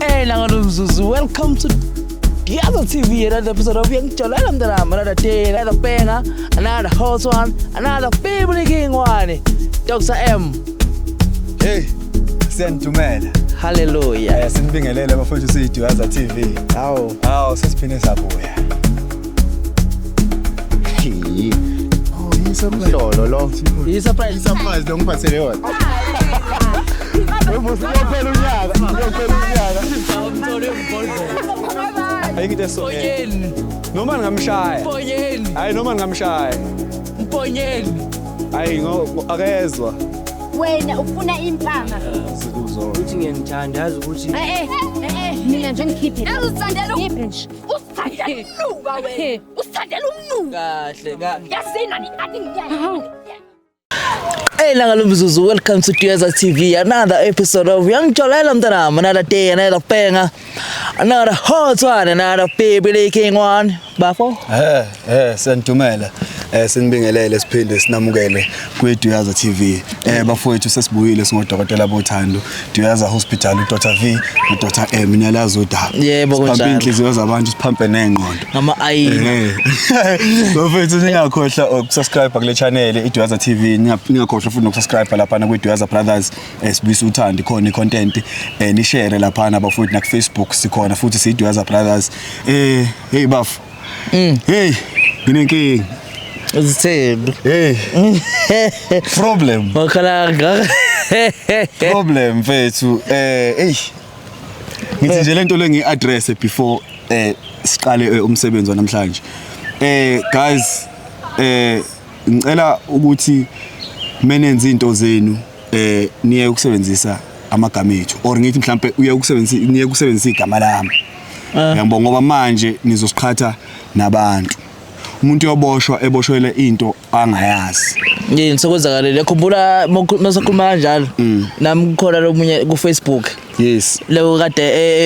Hey, Nangalumzuzu, welcome to Duyaza TV, another episode of Uyangijolela Mntanami, another day, another banger, another hot one, another family king one. Dr. M, Hey, siyanidumela. Hallelujah. Sinibingelele bafowethu siyiDuyaza TV. Hawu. Hawu, sesiphinde sabuya. Oh, yi-surprise. Lolo lo. Yi-surprise. Surprise lo ngiphathele yona. Uyophela unyaka, uyophela unyaka. Ayikho into eso. Mponyeni, Noma ngingamshaya. Mponyeni, Hayi noma ngingamshaya. Mponyeni. Hayi ngo akezwa. Wena ufuna impama. Uthi ngiyangithanda, yazi ukuthi Eh eh, mina nje ngikhiphe. Uzithandela Ngikhiphe nje. Usithandela umnuka wena. Usithandela umnuka. Kahle ka. Yazini ani ani. Hey, Nangalumzuzu, welcome to Duyaza TV, another episode of Uyangijolela Mntanami, another day, another banger, another hot one, another baby king one. Bafo? Siyanidumela. Sinibingelele siphinde sinamukele kwiDuyaza TV. Bafowethu sesibuyile singodokotela bothando. Duyaza Hospital uDr V noDr M niyalazi udaba. Yebo, Siphampe kunjalo. inhliziyo zabantu siphampe nengqondo. Ngama ayini. Bafethu ningakhohlwa ukusubscribe kule channel iDuyaza TV, ningakhohlwa futhi nokusubscribe laphana kwiDuyaza Brothers, sibuyisa uthando khona icontent, ni share laphana bafowethu na ku Facebook sikhona futhi siyiDuyaza Brothers. Hey bafo. Hey, nginenkinga. Uzithembi. Hey, problem. Makhalanga. Problem mfethu. Hey. Ngithi nje lento le ngi-address before siqale umsebenzi wanamhlanje. Guys, ngicela ukuthi menenze izinto zenu niye ukusebenzisa amagama ethu or ngithi mhlambe uye ukusebenzisa niye ukusebenzisa igama lami. Yabo ngoba manje nizosiqhatha nabantu. Umuntu uyoboshwa eboshwele into angayazi. Yini sokwenzakalile? Khumbula masakhuluma kanjalo. Nami kukhona lomunye ku Facebook. Yes. Lo kade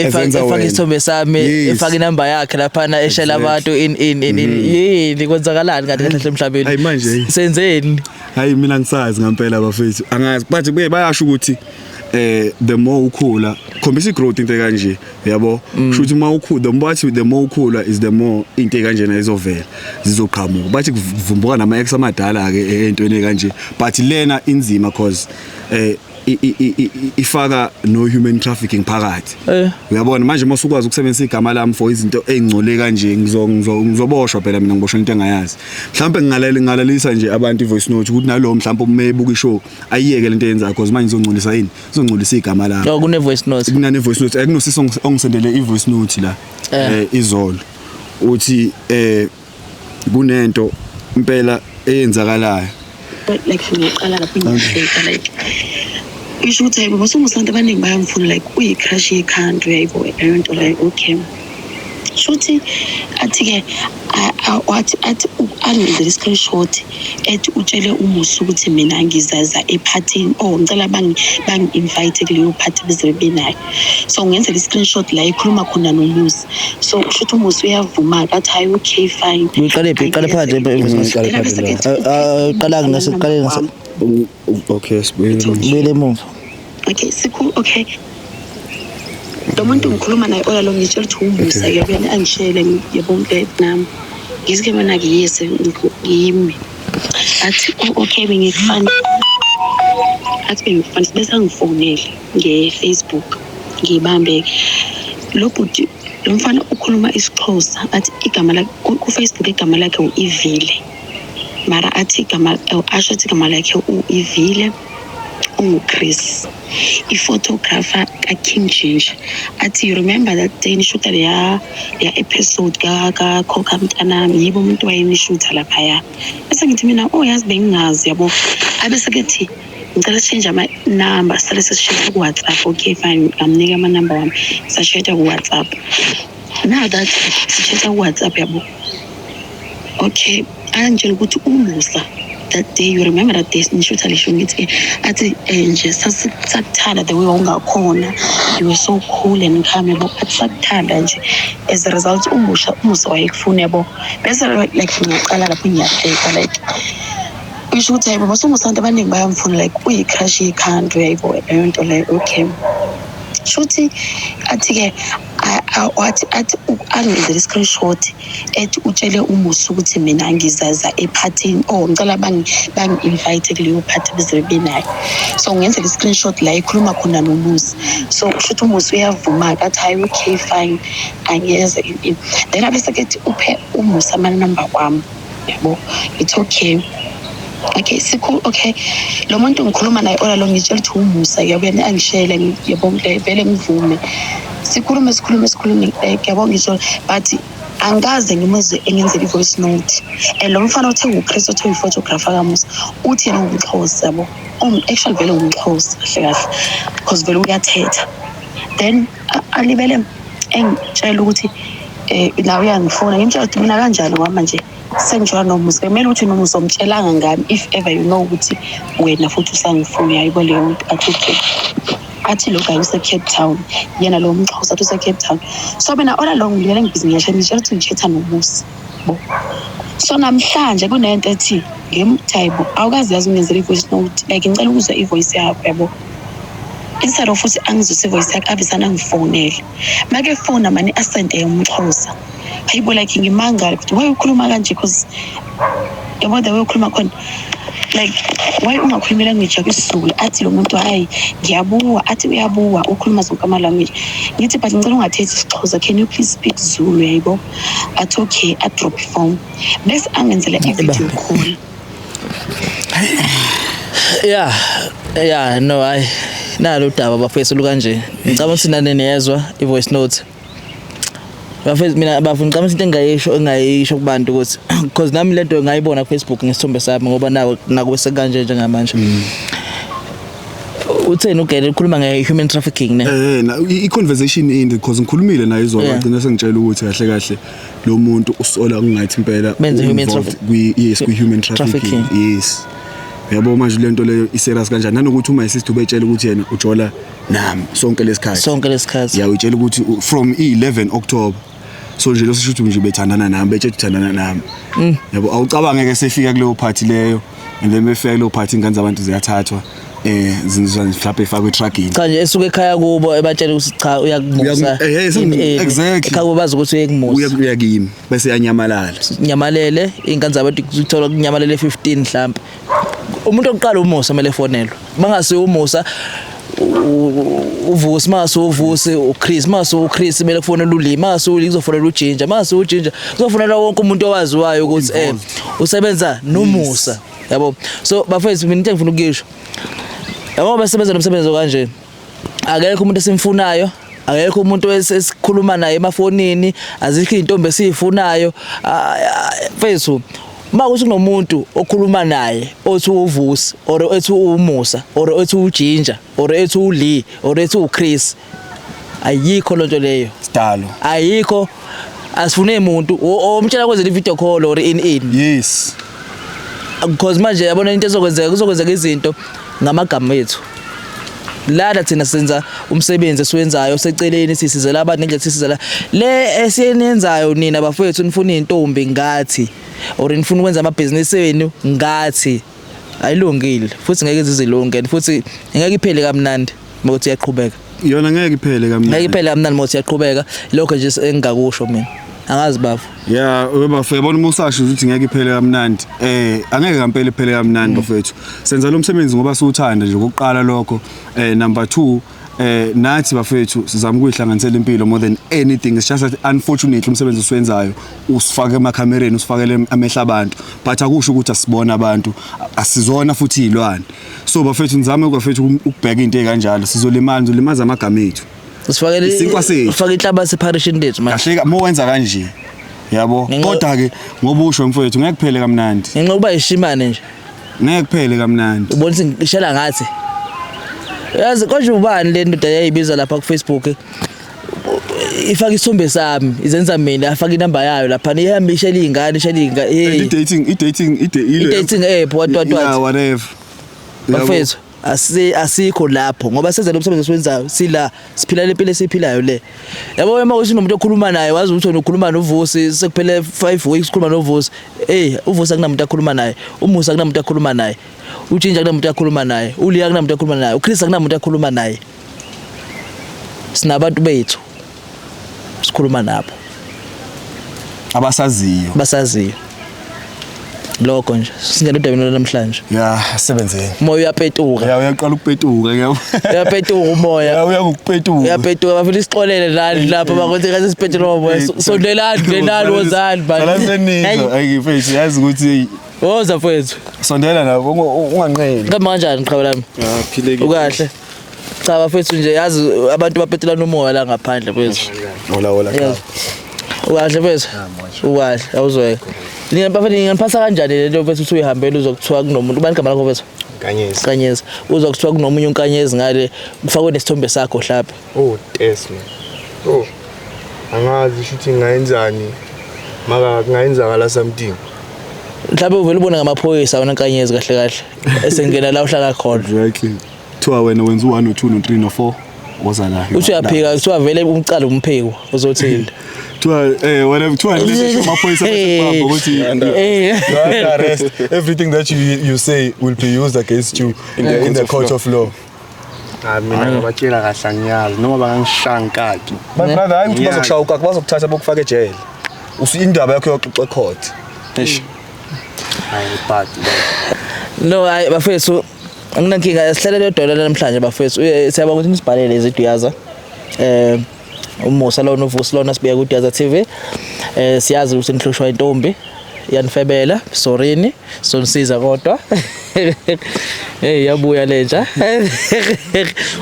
Ezenza efaka wena. isithombe sami, efaka inamba yakhe laphana eshela abantu in yini kwenzakalani kanti kahle emhlabeni? Hayi, manje. Senzeni? Hayi mina ngisazi ngempela bafethu. Angazi but kuye bayasho ukuthi the more ukhula khombisa igrowth into kanje yabo, kusho uma ukhula the more bathi the more ukhula is the more into kanjena izovela zizoqhamuka, bathi kuvumbuka nama ex amadala ke entweni kanje, but lena inzima cause ifaka no human trafficking phakathi. Uyabona manje masukwazi ukusebenzisa igama lami for izinto ezingcole kanje, ngizoboshwa phela mina, ngiboshwa into engayazi. Mhlawumbe ngingalela ngingalalisa nje abantu i-voice note ukuthi nalowo mhlawumbe uma ebuka ishow ayiyeke lento eyenzayo cause manje izongcolisa yini, izongcolisa igama lami. Oh, kune voice note. Kunane voice note, akunosisi ongisendele i-voice note la izolo, uthi kunento impela eyenzakalayo. Like ngiyaqala lapho ngiyahleka, like isho ukuthi hayibo basomusantu abaningi bayamfuna, like uyi-crush ye-country, yayibo leyo nto leyo. Okay, shuthi athi-ke wathi athi angenzele i-screenshot ethi utshele uMusa ukuthi mina ngizaza ephathini, oh ngicela bangi-invite kuleyo phathi bezobe benayo. So ngenzela i-screenshot la ekhuluma khona noMusa, so kusho ukuthi uMusa uyavuma-ke athi hayi okay fine. Uyiqale phi? Uqale phandle Uyiqale phandle la. Qala ngaseqaleni ngase Okay, sibuyele emuva. Buyele emuva. Okay, sikhu okay. Lo muntu ngikhuluma naye ola lo ngitshela ukuthi uMusa ke yena angishele yebo nami. Ngithi mina ke yes yimi. Athi oh, okay bengikufana. Athi bengikufana bese angifonele nge-Facebook ngibambe lo bhuti, lo mfana ukhuluma isiXhosa, athi igama lakhe ku-Facebook igama lakhe u-Ivile, mara athi igama asho athi igama lakhe u-Ivile unguChris, i-photographer ka-King Ginger. Athi you remember that day nishuta leya episode kaKhokha Mntanami, yibo umuntu wayenishutha laphaya. Bese ngithi mina oh yazi bengingazi yabo. Abe sekethi ngicela sishintshe ama-number, sale sesishintsha ku-WhatsApp. Okay fine, ngamnika ama-number wami, sashintsha ku-WhatsApp. Now that sishintsha ku-WhatsApp yabo, okay angitshela ukuthi uMusa that day, you remember that day nishutha lisho, ngithi athi nje sakuthanda the way wawungakhona, you were so cool and calm yabo, athi sakuthanda nje, as a result uMusa wayekufuna yabo. Bese like ngiyaqala lapho ngiyahleka, like isho ukuthi hayibo basomusa abantu abaningi bayamfuna, like uyi-crush ye-country, yayibo leyo nto leyo. Okay. Shuthi athi-ke wathi athi angenzele i-screenshot ethi utshele umusa ukuthi mina ngizaza ephathini, oh ngicela bangi-invite kuleyo phathi bezobe benayo. So ngenzela i-screenshot la ekhuluma khona nomusa. So kushuthi umusa uyavuma-ke athi hayi okay fine angiyeza. Then abese kethi uphe umusa amanamba wami, yabo, it's okay. Okay, sikhu okay. Lo muntu ngikhuluma naye ola lo ngitshela ukuthi umusa, yabo, angishele, yabo, vele ngivume. Sikhulume sikhulume sikhulume, yabo, ngisho but angikaze ngimuzwe engenzela i-voice note. And lo mfana othe uChris othe uyi-photographer kaMusa uthi yena ungumxhosa, yabo. Actually vele ungumxhosa kahle kahle because vele uyathetha. Then alibele engitshela ukuthi nawe uyangifuna, ngimtshela ukuthi mina kanjani ngoba manje sengijola nomusa, kumele ukuthi nomusa umtshelanga ngami if ever you know ukuthi wena futhi usangifuna, yayibo leyo nto. Athi okay, athi lo guy use-Cape Town, yena lo mxhosa athi use-Cape Town. So mina all along ngilele ngibhizi ngiyasho ngitshela ukuthi ngichatha nomusa, bo. So namhlanje kunento ethi ngimthi hayibo awukazi yazi ungenzela i-voice note, like ngicela ukuzwa i-voice yakho, yabo. Instead of futhi angizwise i-voice yakhe avesane angifonele, make fona mani asende umxhosa, hayibo, like ngimangala ukuthi why ukhuluma kanje, because yabo the way ukhuluma khona, like why ungakhulumi language yakho isiZulu. Athi lo muntu hayi ngiyabuwa, athi uyabuwa ukhuluma zonke ama-language. Ngithi but ngicela ungathethi isiXhosa, can you please speak Zulu, yayibo. Athi okay, adrop ifone bese angenzela i-video call. Yeah, no, hayi nalo udaba bafethu lukanje. Ngicabanga ukuthi nane niyezwa i-voice note. Bafethu, mina bafuna ngicabanga into engayisho kubantu ukuthi because nami lento ngayibona ku Facebook ngesithombe sami ngoba nawo nakube sekanje njengamanje. Utheni ugele ukhuluma nge-human trafficking ne? Na i-conversation inde because ngikhulumile naye izolo, wagcina sengitshela ukuthi kahle kahle lo muntu usola kungathi impela benze human involved yes, kwi human trafficking. Trafficking. Yes, yabo, manje lento leyo i serious kanjani, nanokuthi uma sister ubetshela ukuthi yena ujola nami sonke lesikhathi. Sonke lesikhathi. Ya, uyitshela ukuthi from i-11 October, so nje lo sisho ukuthi nje bethandana nami, betshela uthandana nami, yabo. Awucabange ke sefika kuleyo party leyo and then befika kuleyo party ingane zabantu ziyathathwa, zinzwa mhlawumbe ifakwe etruckini. Cha nje esuke ekhaya kubo ebatshela ukuthi cha uyakumusa. Exactly. Ekhaya kubo bazi ukuthi uyakumusa. Uya kimi bese yanyamalala. Nyamalele ingane zabantu, kuthola kunyamalele 15 mhlambe. Umuntu oqala umusa kumele efonelwe. Mangase umusa uVusi, mangase uVusi uChris, mangase uChris kumele kufonelwe uLee, mangase uLee kuzofonelwa uGinger, mangase uGinger kuzofonelwa wonke umuntu owaziwayo ukuthi usebenza nomusa, yabo. So bafethu, mina into engifuna ukuyisho, yabo, basebenza nomsebenzi kanje, akekho umuntu esimfunayo, akekho umuntu esikhuluma naye emafonini, azikho izintombi esizifunayo. Mfethu, uma kuthi kunomuntu okhuluma naye othi uVusi or ethi uMusa or ethi uGinger or ethi uLee or ethi uChris, ayikho lonto leyo. Sidalo. Ayikho, asifune umuntu omtshela kwenzela i-video call or in in because manje yabona into ezokwenzeka, kuzokwenzeka izinto ngamagama ethu lana. Thina senza umsebenzi esiwenzayo seceleni, sisizela abantu ngendlela sisizela le esiyenzayo. Nina bafowethu nifuna izintombi ngathi or nifuna ukwenza amabhizinisi enu ngathi, ayilungile futhi ngeke izilunge and futhi ngeke iphele kamnandi ukuthi iyaqhubeka. Yona ngeke iphele kamnandi. Ngeke iphele kamnandi ukuthi iyaqhubeka. Lokho nje engingakusho mina, angazi bafo. Ya, bafo, yabona uma usasho ukuthi ngeke iphele kamnandi, angeke ngempela iphele kamnandi bafethu. Senza lo msebenzi ngoba siwuthanda nje kokuqala lokho. Number 2, nathi bafethu sizama ukuyihlanganisela impilo more than anything. It's just that unfortunately umsebenzi esiwenzayo usifake emakhamereni, usifakele amehla abantu, but akusho ukuthi asibona abantu, asizona futhi izilwane. So bafethu, nizame bafethu ukubheka into ekanjalo, sizolimala, nizolimaza amagama ethu. Sifakele Isinkwa sethu. Ufake inhlabathi epharishini lethu manje. Kahle uma wenza kanje, yabo. Kodwa ke ngoba usho mfowethu, ngeke kuphele kamnandi. Ngenxa yokuba ishimane nje. Ngeke kuphele kamnandi. Ubona ukuthi ngishela ngathi, yazi konje ubani le ndoda yayibiza lapha ku Facebook, ifaka isithombe sami, izenza mina, afaka inamba yayo lapha, ihamba ishela izingane, ishela izingane. And i-dating I-dating app, what, what, what. Yeah, whatever. Yabo. Bafethu, asikho lapho ngoba senza lo msebenzi esiwenzayo, sila siphila le mpilo esiyiphilayo le, yabo. Uma uthi unomuntu okhuluma naye, wazi ukuthi wena ukhuluma noVusi, sekuphele 5 weeks ukhuluma noVusi. Hey, uVusi akunamuntu akhuluma naye, uMusa akunamuntu akhuluma naye, uJinja akunamuntu akhuluma naye, uLiya akunamuntu akhuluma naye, uChris akunamuntu akhuluma naye. Sinabantu bethu sikhuluma nabo. Abasaziyo. Basaziyo. Lokho nje singena udabeni namhlanje. Ya, asebenzeni. Umoya uyapetuka. Ya, uyaqala ukupetuka ke. Uyapetuka umoya. Ya, uyakupetuka. Uyapetuka bafuna isixolele nani lapha bakuthi kaze sipetule umoya. Sondelani ngenani wozani manje. Salasenizo ayifethu yazi ukuthi Woza mfethu. Sondela nabo unganqeni. Kama kanjani qhawe lami? Ah, philekile. Ukahle. Cha bafethu nje yazi abantu bapetelana umoya la ngaphandle mfethu. Hola hola cha. Ukahle mfethu. Ukahle awuzweke. Nina bafethu nginganiphatha kanjani lento mfethu uthi uyihambela uzokuthiwa kunomuntu ubani igama lakho mfethu? Nkanyezi. Nkanyezi. Uzokuthiwa kunomunye uNkanyezi ngale kufakwe nesithombe sakho hlapha. Oh, test man. Oh. Angazi shuthi ngayenzani. Maka kungayenzakala something. Mhlawumbe uvele ubone ngamaphoyisa wena Nkanyezi kahle kahle esengena la uhlala khona. Exactly. Kuthiwa wena wenza u1 no2 no3 no4 woza la. Uthi uyaphika kuthiwa vele umcala umphiko uzothini? Kuthiwa wena kuthiwa lesi amaphoyisa bese ukuthi Eh. You are under arrest. Everything that you say will be used against you in the court of law. Ah, mina ngabatshela kahle angiyazi noma bangangishaya nkaki. My brother, hayi ukuthi Yeah. bazokushaya ukakho bazokuthatha bokufaka ejele. Usu indaba yakho yoxoxa ecourt. Eish. Hayi but No hayi bafethu anginankinga sihlalele dola namhlanje bafethu. Siyabonga ukuthi nisibhalele iziduyaza. Umusa lona uvusi lona sibeka ku Duyaza TV. Siyazi ukuthi nihlushwa intombi yanifebela sorini sonisiza kodwa. Hey yabuya lenja.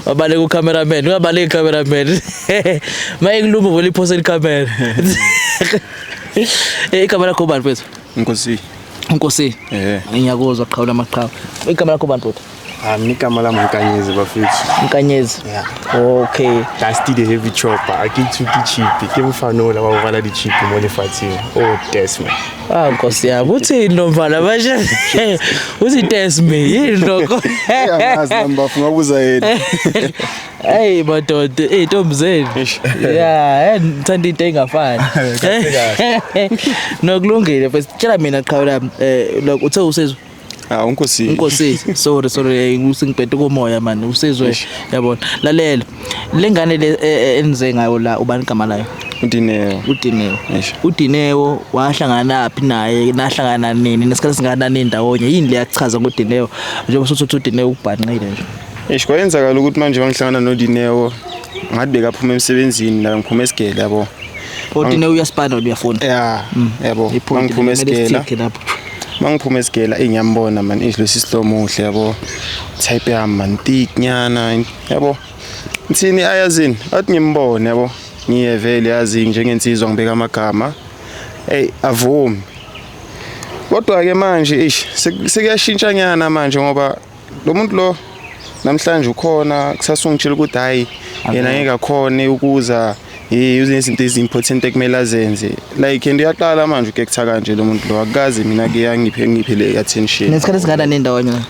Wabaleka ucameraman, uyabaleka ucameraman. Maye kuluma vele iphose icamera. Igama lakho ubani mfethu? Nkosi. Nkosi. Eh. Ngiyakuzwa qhawula amaqhawe. Igama lakho ubani bhuti? Ah, mina igama lami Nkanyezi bafethu. Nkanyezi. Yeah. Okay. Dusty the heavy chopper. Akithuki chip. Ke mfana ola wa rwala di chip mo lefatsheng. Oh, test man. Ah Nkosi yami uthini lo mfana manje? Uthi test me yini lokho? Angazi nami bafuna ngabuza yena. Hey madoda, hey ntombi zenu. Yeah, ngithanda into engafani. Nokulungile mfethu. Tshela mina qhawe lami lokho uthe usizwe. Ah, unkosi. Nkosi, sorry sorry usingibhede komoya man, usizwe yabona. Lalela. Lengane le enize ngayo la ubani igama layo? Udineo. uDineo. Eish. uDineo wahlangana phi naye nahlangana nini nesikhathi singakanani ndawonye yini le yachaza ngoDineo njengoba usuthi uDineo ubhanqile nje. Eish kwayenzakala ukuthi manje bangihlangana noDineo ngathi bekaphuma emsebenzini la ngiphuma esigele yabo. uDineo uyaspana uyafunda. Yeah, yabo. Iphonti Mangiphuma kumele esigela. sithike lapho. Mangiphuma esigela engiyambona man eish lesi sihlomo muhle yabo. Type yami man thick nyana yabo. Ngithini ayazini athi ngimbone yabo. Ngiye vele yazi njengensizwa ngibeka amagama. Hey avumi. Kodwa ke manje eish sekuyashintsha nyana manje ngoba lo muntu lo namhlanje ukhona kusasa ungitshela ukuthi hayi yena ngeke akhone ukuza unezinto ezi-important ekumele azenze like and uyaqala manje ukekutha kanje lo muntu lo akukaze mina ke yangiphe le attention Nesikhathi singakanani ndawonye la?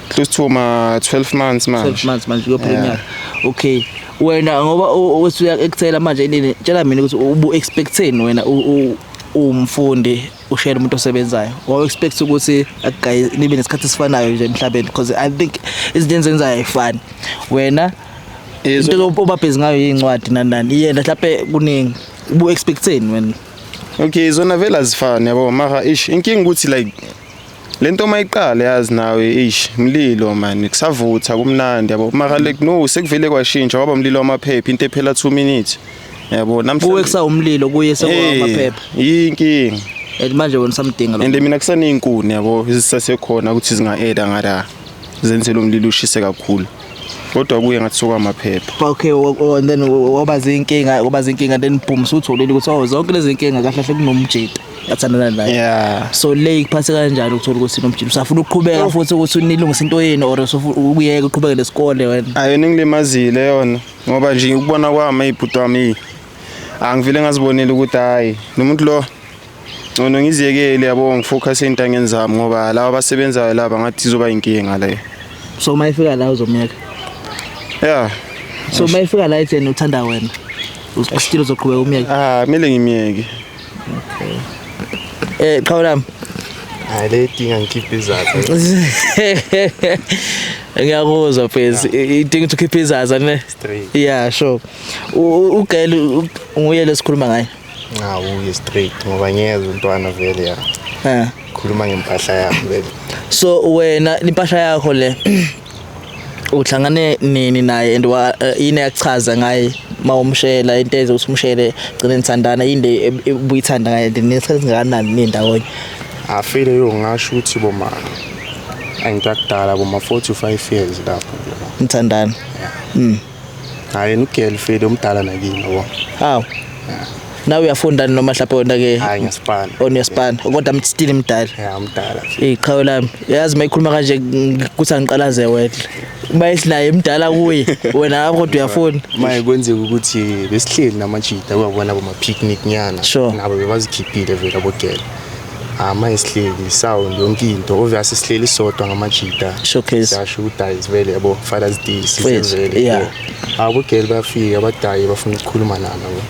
Close to ma 12 months manje. 12 months manje kuyophela Yeah. unyaka. Okay. Wena ngoba usuya ekuthela manje inini tshela mina ukuthi ubu expecteni wena umfundi ushare umuntu osebenzayo. Wa expect ukuthi akugayi nibe nesikhathi esifanayo nje emhlabeni because I think izinto enzenzayo ayifani. Wena into oba busy ngayo incwadi nani nani yena mhlawumbe kuningi ubu expecteni wena. Okay, zona vele azifani yabo mara ish inkinga ukuthi like lento mayiqala yazi nawe ish mlilo man kusavutha kumnandi yabo mara like no sekuvele kwashintsha waba umlilo wamaphepha into ephela 2 minutes yabo Kuwe namhlanje kusawumlilo kuye sekuwamaphepha. Inkinga And manje wena usamdinga lo. And mina kusaneyinkuni yabo ezisasekhona ukuthi zinga-eda ngala zenzele umlilo ushise kakhulu kodwa kuye ngathi sokwamaphepha. Okay, and then waba zinkinga waba zinkinga then boom sutholile ukuthi oh zonke lezi zinkinga kahle kahle kunomjita yathandana naye. Yeah. So le ikuphathe kanjani ukuthola ukuthi nomjita usafuna ukuqhubeka futhi ukuthi nilungise into yenu or ukuyeka uqhubeke nesikole wena? Ayona ngilimazile yona ngoba nje ukubona kwami ibhuti wami angivele ngazibonela ukuthi hayi nomuntu lo ngcono ngiziyekele yabo ngifocus entangeni zami ngoba laba abasebenzayo laba ngathi izoba inkinga le. So mayifika la uzomyeka? Yeah. So mayifika la etheni uthanda wena still uzoqhubeka umyeke? Ah, kumele ngimyeke. Qhawe lami. Hayi le idinga ngikhiphe izathu. Ngiyakuzwa phezi, idinga ukuthi ukhiphe izaza ne. Straight. Yeah, sure. Ugirl nguye lesikhuluma ngaye. Cha, uye straight ngoba ngiyezwa umntwana vele ya. Khuluma ngempahla yami vele. So wena impahla yakho le uhlangane nini naye and yini yakuchaza ngaye mawumshela into eze ukuthi umshele gcine nithandana, yini le ubuyithanda ngaye nesikhathi esingakanani nindawonye? Afile yo ngasho ukuthi boma angidakudala boma 4 to 5 years lapho nje. Nithandana. Yeah. Hayi ugirl fele umdala nakini yabo. Hawu. Nawe uyafunda noma mhlawumbe wena ke? Hayi ngiyasipana. Oh, uyasipana. Kodwa still mdala. Yeah, mdala. Iqhawe lami. Yazi mayikhuluma kanje kuthi angiqalaze wena. Mayithi naye mdala kuye wena kodwa uyafunda. Maye kwenzeka ukuthi besihleli namajita uyabona boma picnic nyana. Nabo bebazikhiphile vele abogirl. Maye sihleli sound yonke into. Obviously sihleli sodwa ngamajita. Showcase. Siyasho ukuthi hayi vele yabo Father's Day sizevele. Yeah. Abogirl bayafika abadayi bafuna ukukhuluma nami yabo.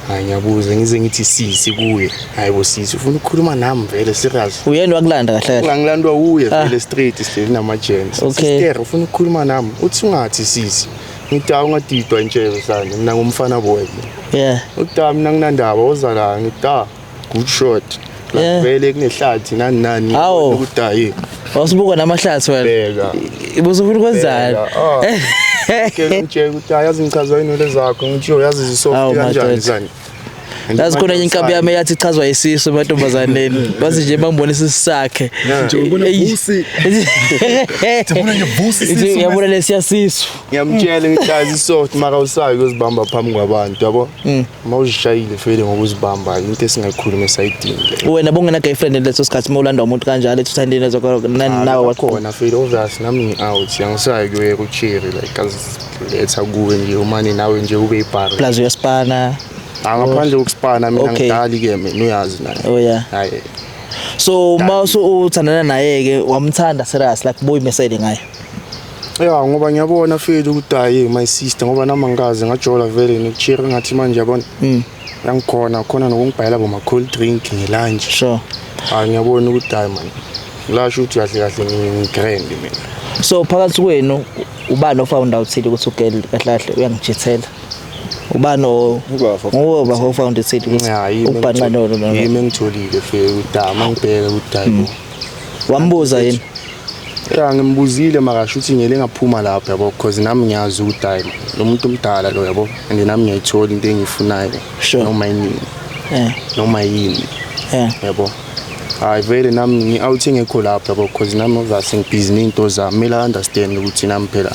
Hayi ngiyabuza ngize ngithi sisi kuye. Hayi bo sisi ufuna ukukhuluma nami vele serious. Uyena wakulanda kahle kahle. Ngangilandwa uye vele straight sihleli nama-gents. Okay. Sister ufuna ukukhuluma nami. Uthi ungathi sisi. Ngithi hawu ungadidwa intshebe sani mina ngumfana boy. Yeah. Uthi mina nginandaba woza la ngithi good shot. Yeah. Vele kunehlathi nani nani ukuthi hayi. Wasibuka namahlathi wena. Bheka. Ubusufuna ukwenzani? Ke ngitshela ukuthi yazi ngichazwa inwele zakho ngithi yo yazi zisoft kanjani zani. Yazi khona enye inkabi yami eyathi ichazwa isisu emantombazaneni. Bathi nje bangibona isisu sakhe. Ubona vusi. Ubona nje vusi isisu. Ngiyabona lesiya sisu. Ngiyamtshela ngithi yazi soft mara usayi ukuzibamba phambi kwabantu yabo. Mawuzishayile vele ngokuzibamba into esingayikhuluma esayidini le. Wena bongena girlfriend leso sikhathi mawulanda umuntu kanjalo ethi uthandile nawe nawe wakhona vele obvious nami ngi-out angisayi kuye ku-cherry like aziletha kuwe nje umane nawe nje ube ibhari. Plus uyasipana. Ngaphandle kokusipana mina ngidali ke mina uyazi naye. Oh yeah. Hayi. So mawusu uthandana naye ke wamthanda serious like boyimesele ngaye. Yeah ngoba ngiyabona feel ukuthi hayi my sister ngoba nami angikaze ngajola vele nokucheer ngathi manje yabona. Yangikhona khona nokungibhayela boma cold drink ngelunch. Sure. Hayi ngiyabona ukuthi hayi man. Ngilasho ukuthi kahle kahle ngigrand mina. So phakathi kwenu ubani ofound out ukuthi ugirl kahle kahle uyangijithela? Ubani ngoba ofound out ukuthi ubhanqa no no. Yimi engitholile fike ukuthi ama ngibheke ukuthi hayi. Wambuza yini? Yeah ngimbuzile makasho ukuthi ngele ngaphuma lapha yabo because nami ngiyazi ukuthi hayi lo muntu omdala lo yabo and nami ngiyayithola into engiyifunayo noma yini. Noma yini. Yabo. Hayi vele nami ngi-out engekho lapha yabo because nami obviously ngibhizi ney'nto zami kumele understand ukuthi nami phela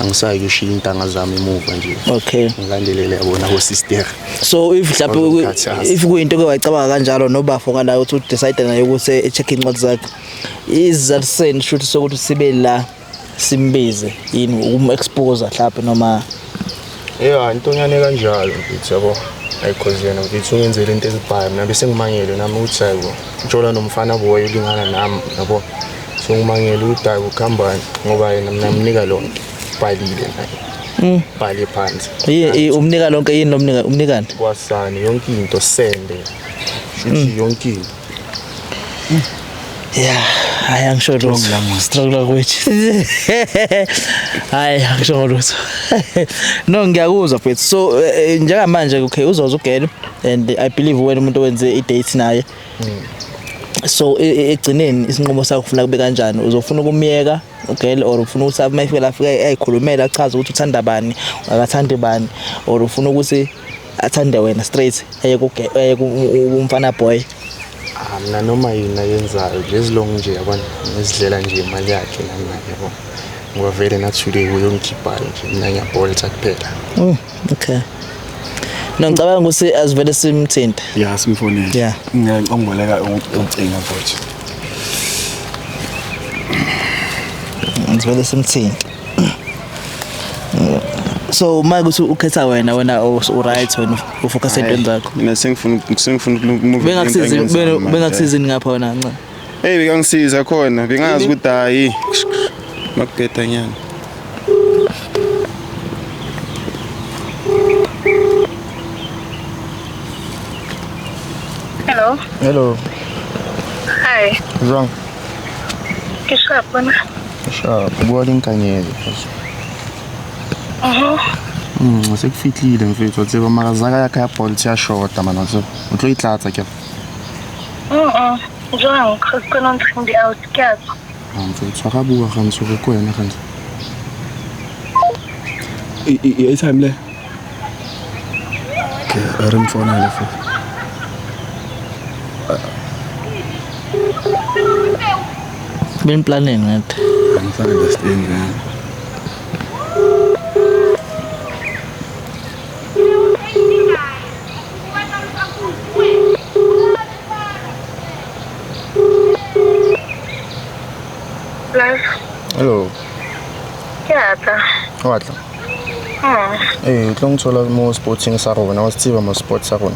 angisayi kushiya intanga zami emuva nje. Okay. Ngilandelele yabona ko sister. So if mhlawumbe if kuyinto ke wayicabanga kanjalo nobafo kala uthi udecide naye ukuthi echeck incwadi zakhe. Isizathu seni shuthi sokuthi sibe la simbize yini ukum-expose mhlawumbe noma yeah intonyane kanjalo ngithi yabo. Hayi cause yena ngithi ungenzele into ezibhayo mina bese ngimangele nami ukuthi hayibo ujola nomfana boy ulingana nami yabo. So ngimangele ukuthi hayi kukhambani ngoba yena mina mnika lonke. Bhalile naye. Bhale phansi. Yi umnika lonke yini lomnika umnikani? Kwasani yonke into sende. Shuthi yonke into. Yeah, hayi angisho lutho. Strong language. Hayi angisho lutho. No ngiyakuzwa mfethu. So njengamanje okay uzoza ugirl and I believe wena umuntu owenze i-date naye. So egcineni isinqumo sakho ufuna kube kanjani? Uzofuna ukumyeka ugirl or ufuna ukuthi uma efika la afike ayikhulumela achaze ukuthi uthanda bani, akathandi bani or ufuna ukuthi athande wena straight aye kumfana boy? Mina noma yini ayenzayo nje as long nje yabona ngizidlela nje imali yakhe nami yabo. Ngoba vele nathule uyongikhipha nje mina ngiyabholta kuphela. Okay. No ngicabanga ukuthi asivele simthinte. Yeah simfonele. Yeah. Ngiyangomboleka ucingo mfowethu. Asivele simthinte. So uma kuthi ukhetha wena wena u-right wena ufocus entweni zakho. Mina sengifuna ukumove. Bengakusiza ngapha wena nca. Hey bekangisiza khona bengazi ukuthi hayi makubheda nyana. Hello. Hello. Hi. Wrong. Ke shapona. Sharp, buka lenkanyezi mfethu. Sekufihlile mfethu, wa tseba mara zaka ya ka ya Bolt ya shota man, wa tseba. O tlo e tlatsa ke. Jwang, ga ke kgone ho ntsha di-out, ke a tswa. Ah, mfethu, tshwara bua gantsi go ko wena gantsi. I-airtime le. Okay, re mfonele futhi. Been planning it. Angisa-understand man. Love, Hello. ke a tla. Wa tla? Eh, o tlo nthola mo sporting sa rona, wa se tseba mo sport sa rona.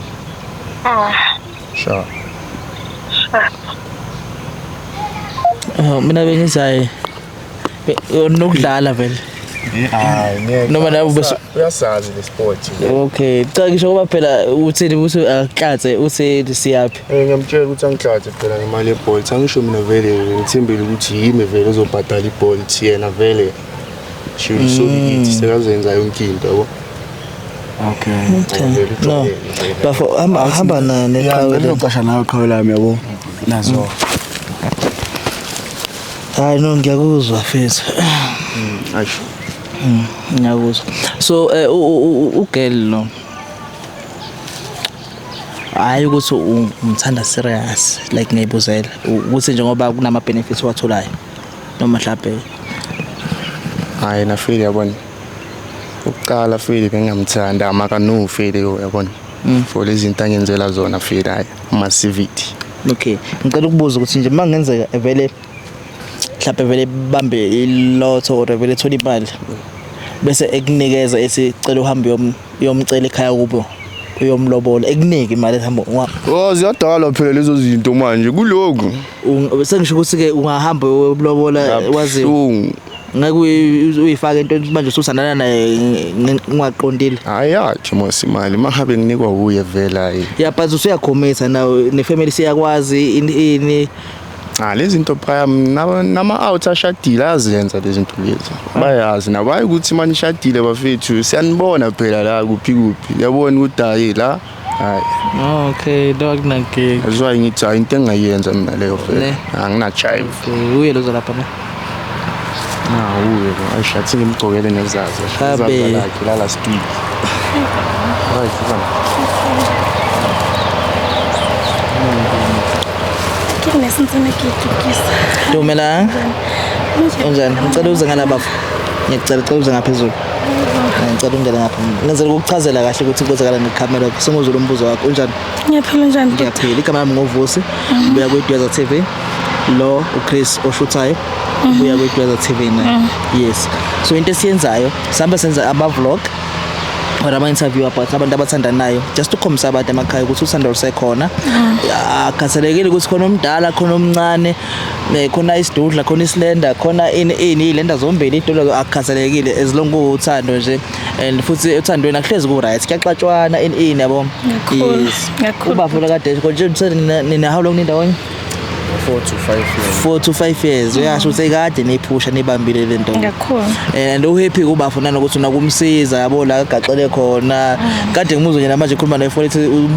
Sure. Sharp. Mina bengithi hayi nokudlala vele. Hayi, ngeke. Noma nawe uyasazi le sport. Okay, cha ngisho ngoba phela uthini ukuthi akahlatse uthi siyaphi. Eh, ngiyamtshela ukuthi angihlatse phela ngemali yeBolt. Angisho mina vele ngithembile ukuthi yimi vele ozobhadala iBolt, yena vele she will so be it. Sekazenza yonke into yabo. Okay. Okay. No. Bafo hamba hamba na neqhawe le. Ngiyocasha nawe qhawe lami yabo. Nazo. Hayi no ngiyakuzwa mfethu. Asho. Ngiyakuzwa. So ugirl lo. Hayi ukuthi umthanda serious like ngiyibuzela ukuthi njengoba kunama benefits owatholayo noma mhlawumbe Hayi na feel yabona. Ukuqala feel bengingamthanda maka no feel yabona. For lezi zinto angenzela zona feel hayi massivity. Okay, ngicela ukubuza ukuthi nje mangenzeka vele mhlawumbe vele bambe ilotho or vele thola imali bese ekunikeza ethi cela uhambe uyomcela ekhaya kubo uyomlobola ekunike imali ehamba Oh ziyadala phela lezo zinto manje kulokhu. Sengisho ukuthi ke ungahamba uyomlobola wazi Kabuhlungu. ngeke uyifake into manje usuthandana naye ungaqondile. Hayi yakhe mos imali mangabe nginikwa uye vele hayi. Yeah, but usuyakhomitha nawe nefamily siyakwazi ini. Ah lezi zinto prime nama out ashadile azenza lezi zinto lezi. Bayazi nabo hayi ukuthi manje ishadile bafethu siyanibona phela la kuphi kuphi. Yabona ukuthi hayi la hayi. Okay, dog nankinga. That's why ngithi hayi into engayenza mina leyo vele. Ne. Angina jive. Uye lozo lapha ne. Na uye lo ayishathi ngimgcokele nezazi. Habe. Izazi lakhe la last week. Right, bana. Ke ne santsane ke itukisa. Dumela. Unjani? Ngicela uze ngala bafo. Ngiyacela cela uze ngaphezulu. Ngicela ungene ngapha. Ngenzela ukukuchazela kahle ukuthi kwenzakala ngekhamera. Senguzwe umbuzo wakho. Unjani? Ngiyaphila njani? Ngiyaphila. Igama lami ngoVusi. Ngibuya kwiDweza TV. Lo uChris oshuthayo. Ubuya kwiDweza TV naye. Yes. So into esiyenzayo, sihamba senza ama vlog or ama interview about abantu abathandanayo just ukukhombisa abantu emakhaya ukuthi uthando lusekhona. Akhathalekile ukuthi khona omdala khona omncane, khona isidudla khona islender khona ini ini ilenda zombili idudla akhathalekile as long kuwuthando nje and futhi uthandweni akuhlezi ku right kuyaxatshwana ini ini yabo. Kakhulu, kakhulu. Ubafo kade nje nina how long nindawonye? 4 to 5 years. 4 to 5 years. Uyasho ukuthi kade niphusha nibambile le nto. Kakhulu. And uhappy kubafo nanokuthi unakumsiza yabo la agaxele khona. Kade ngimuzwe nje namanje ekhuluma naye phone ethi